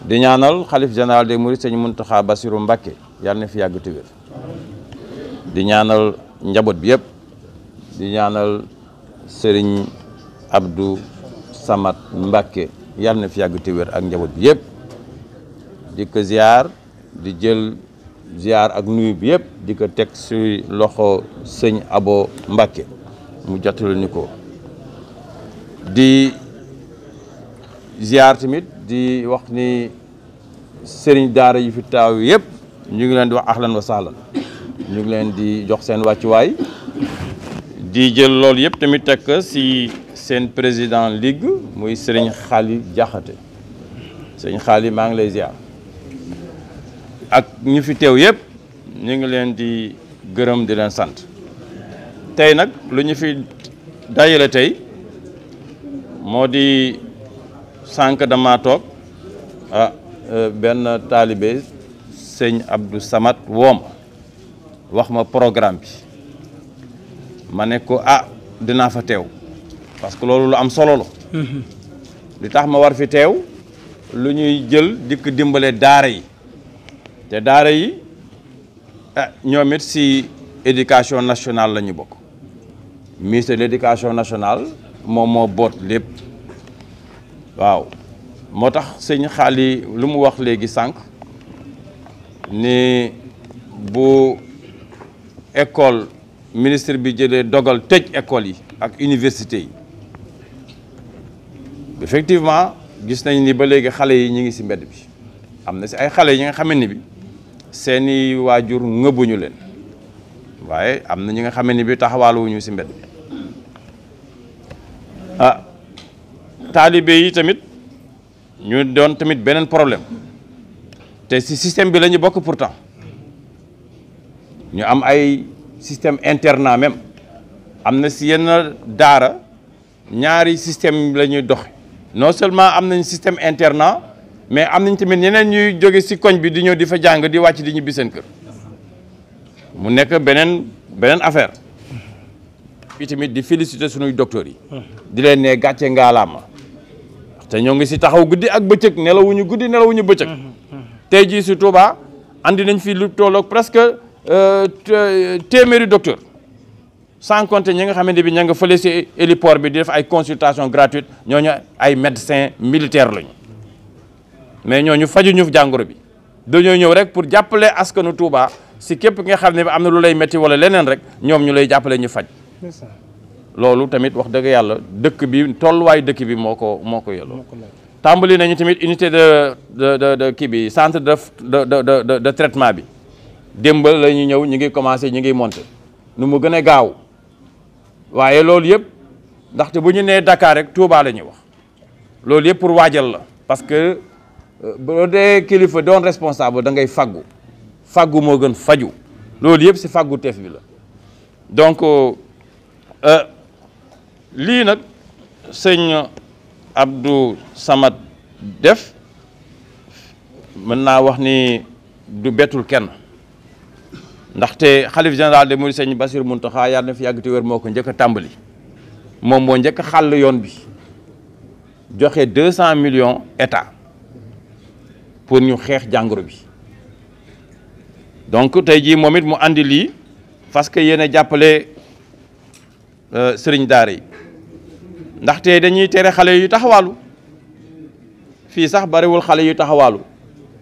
di ñaanal xalif général des mourides sëñ Mountakha Bassirou Mbacké yàlla na fi yàgg te wér di ñaanal njaboot bi yëpp di ñaanal sëriñ Abdou Samad Mbacké yàlla na fi yàgg te wér ak njaboot bi yëpp di ko ziar di jël ziar ak nuyu bi yëpp di ko teg si loxo sëñ Abo Mbacké mu jottali ni ko di ziar tamit di wax ni sëriñ daara yi fi taaw yëpp ñu ngi leen di wax ahlan wa sahlan ñu ngi leen di jox seen wàccuwaay di jël loolu yëpp tamit teg si seen président ligue muy sëriñ Xaali Jaxate sëriñ Xaali maa ngi lay ziar ak ñu fi teew yëpp ñu ngi leen di gërëm di leen sant tey nag lu ñu fi dajale tey moo di sànq dama toog benn taalibe sëñ Abdou Samad woom wax ma programme bi ma ne ko dinaa fa teew parce que loolu lu am solo la li tax ma war fi teew lu ñuy jël dikk dimbale daara yi te daara yi ñoom it si éducation nationale la ñu bokk ministre de l'éducation nationale moom moo boot lépp waaw moo tax sëñ Xaali lu mu wax léegi sànq ni bu école ministre bi jëlee dogal tëj école yi ak université yi effectivement gis nañ ni ba léegi xale yi ñu ngi si mbedd bi am na si ay xale yi nga xamante ni bi seeni waajur ngëbuñu leen waaye am na ñi nga xamante ni bi taxawaaluwuñu si mbedd bi taalibe yi tamit ñu doon tamit beneen problème te si système bi la ñu bokk pourtant ñu am ay système internat même am na si yenn daara ñaari système la ñuy doxe non seulement am nañ système internat mais am nañ tamit ñeneen ñuy jóge si koñ bi di ñëw di fa jàng di wàcc di ñibbi seen kër mu nekk beneen affaire fii tamit di féliciter sunuy docteurs yi di leen ne gàcce ngaalaama te ñoo ngi si taxaw guddi ak bëccëg nelawuñu guddi nelawuñu bëccëg tey jii si Touba andi nañ fi lu tolloog presque téeméeri docteur sans compter ñi nga xamante bi ña nga fële si héliport bi di def ay consultation gratuite ñooñu ay médecins militaires lañu mais ñooñu fajuñu jàngoro bi dañoo ñëw rek pour jàppale askanu Touba si képp nga xam ne bi am na lu lay métti wala leneen rek ñoom ñu lay jàppale ñu faj loolu tamit wax dëgg yàlla dëkk bi tolluwaay dëkk bi moo ko yelloo tàmbali nañu tamit unité de kii bi centre de traitement bi démb la ñu ñëw ñu ngi commencé ñu ngi monter nu mu gën a gaaw waaye loolu yëpp ndaxte bu ñu nee Dakar rek Touba la ñuy wax loolu yëpp pour waajal la parce que boo dee kilifa doon responsable da ngay faggu moo gën faju loolu yëpp si faggu teef bi la donc lii nag sëñ Abdou Samad def mën naa wax ni du bettul kenn ndaxte xalif général des mourides sëñ Bassirou Mountakha yàlla na fi yàgg te wér moo ko njëkk a tàmbali moom moo njëkk a xàll yoon bi joxe 200 millions état pour ñu xeex jàngoro bi donc tey jii moom it mu andi lii parce que yéen a jàppale sëriñ daara yi ndaxte dañuy tere xale yu taxawaalu fii sax bariwul xale yu taxawaalu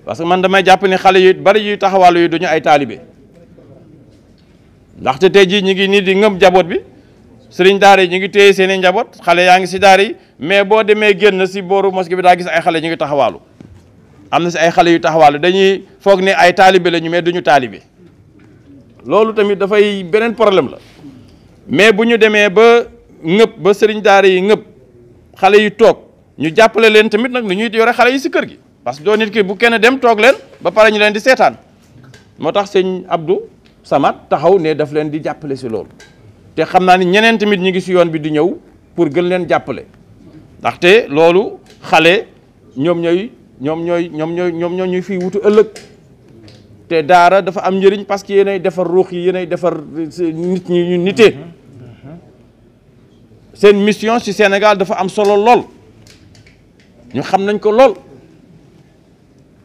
parce que man damay jàpp ni xale yu bari yu taxawaalu yi duñu ay taalibe ndaxte tey jii ñu ngi nii di ngëm njaboot bi sëriñ daara yi ñu ngi téye seen i njaboot xale yaa ngi si daara yi mais boo demee génn si booru mosquée bi daa gis ay xale ñu ngi taxawaalu am na si ay xale yu taxawaalu dañuy foog ne ay taalibe lañu mais duñu taalibe loolu tamit dafay beneen problème la mais bu ñu demee ba ngëpp ba sëriñ daara yi ngëpp xale yi toog ñu jàppale leen tamit nag nu ñuy yore xale yi si kër gi parce que doo nit ki bu kenn dem toog leen ba pare ñu leen di seetaan moo tax sëñ Abdou Samad taxaw ne daf leen di jàppale si loolu te xam naa ni ñeneen tamit ñu ngi si yoon bi di ñëw pour gën leen jàppale ndaxte loolu xale ñoom ñooy fii wutu ëllëg te daara dafa am njëriñ parce que yéenay defar ruux yi yéenay defar nit ñi ñu nitee seen mission ci Sénégal dafa am solo lool ñu xam nañ ko lool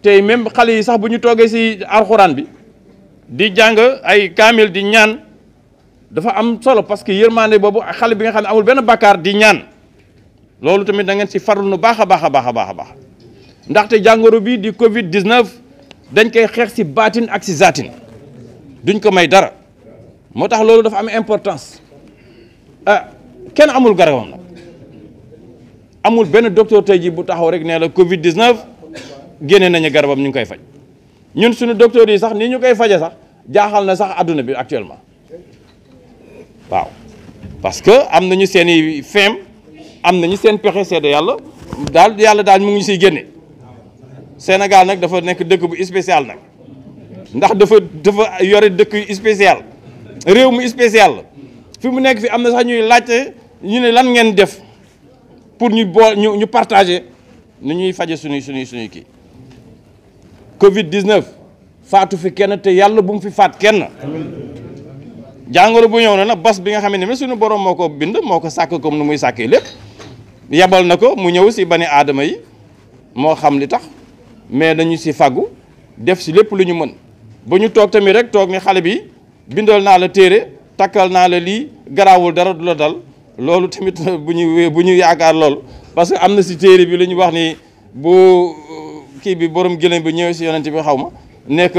tey même xale yi sax bu ñu toogee ci alxuraan bi di jàng ay kaamil di ñaan dafa am solo parce que yërmande boobu xale bi nga xam ne amul benn bakkaar di ñaan loolu tamit da ngeen ci farlu nu baax a baax a baax a baax a baax ndaxte jàngoro bi di Covid 19 dañ koy xeex ci baatin ak ci zaatin duñ ko may dara moo tax loolu dafa am importance kenn amul garabam nag amul benn docteur tey ji bu taxaw rek nee la Covid 19 génne nañu garabam ñu ngi koy faj ñun suñu docteur yi sax ni ñu koy faje sax jaaxal na sax àdduna bi actuellement waaw parce que am nañu seen i feem am nañu seen pexe seede yàlla daal mu ngi siy génne Sénégal nag dafa nekk dëkk bu spécial nag ndax dafa yore dëkk spécial réew mu spécial la fi mu nekk fi am na sax ñuy laajte ñu ne lan ngeen def pour ñu partager nu ñuy faje suñuy kii Covid 19 faatu fi kenn te yàlla bu mu fi faat kenn jàngoro bu ñëw na nag bas bi nga xam ne suñu borom moo ko bind moo ko sàkk comme nu muy sàkkee lépp yebal na ko mu ñëw si bani aadama yi moo xam li tax mais dañu si fàggu def si lépp lu ñu mën ba ñu toog tamit rek toog ni xale bi bindal naa la téere takkal naa la lii garaawul dara du la dal loolu tamit bu ñu yaakaar lool parce que am na si téere bi lu ñu wax ni bu kii bi borom gëlëm bi ñëw si yonent bi xaw ma nekk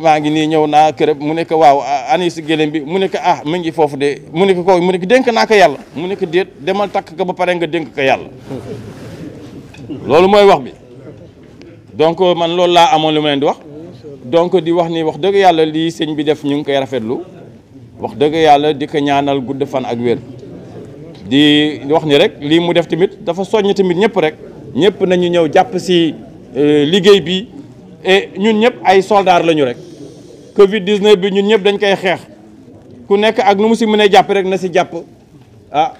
maa ngi nii ñëw naa kërëb mu nekk waaw ani si gëlëm bi mu nekk mu ngi foofu de mu nekk dénk naa ko yàlla mu nekk déet demal takk ko ba pare nga dénk ko yàlla loolu mooy wax bi donc man loolu laa amoon lu ma leen di wax donc di wax ni wax dëgg yàlla lii sëñ bi def ñu ngi koy rafetlu wax dëgg yàlla di ko ñaanal gudd fan ak wér di wax ni rek lii mu def tamit dafa soññ tamit ñëpp rek ñëpp nañu ñëw jàpp si liggéey bi et ñun ñëpp ay soldats lañu rek Covid 19 bi ñun ñëpp dañ koy xeex ku nekk ak nu mu si mënee jàpp rek na si jàpp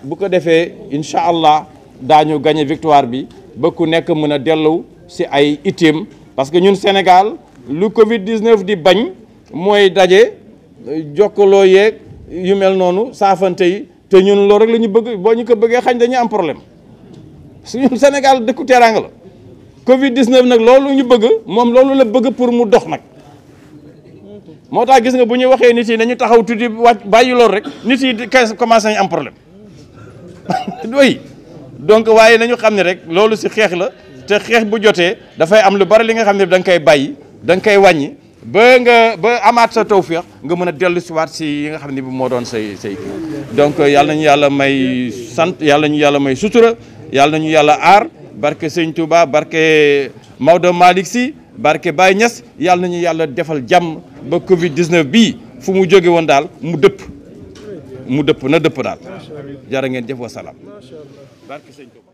bu ko defee incha allah daañu gagné victoire bi ba ku nekk mën a dellu si ay itteem parce que ñun Sénégal lu Covid 19 di bañ mooy daje jokkaloo yeeg yu mel noonu saafante yi te ñun loolu rek la ñu bëgg boo ñu ko bëggee xañ dañuy am problème parce que ñun Sénégal dëkku teraanga la Covid 19 nag loolu ñu bëgg moom loolu la bëgg pour mu dox nag moo tax gis nga bu ñu waxee nit yi nañu taxaw tuddi bàyyi loolu rek nit yi commencé nañu am problème oui donc waaye nañu xam ne rek loolu si xeex la te xeex bu jotee dafay am lu bari li nga xam ne da nga koy bàyyi da nga koy wàññi ba amaat sa tawfeex nga mën a dellu si waat si yi nga xam ne bi moo doon say donc yàlla nañu yàlla may sant yàlla nañu yàlla may sutura yàlla nañu yàlla aar barke Sëñ Touba barke Maodo Malick Sy barke Baye Niass yàlla nañu yàlla defal jàmm ba Covid 19 bii fu mu jóge woon daal mu dëpp na dëpp daal jërë ngeen jëf wa salaam barke Sëñ Touba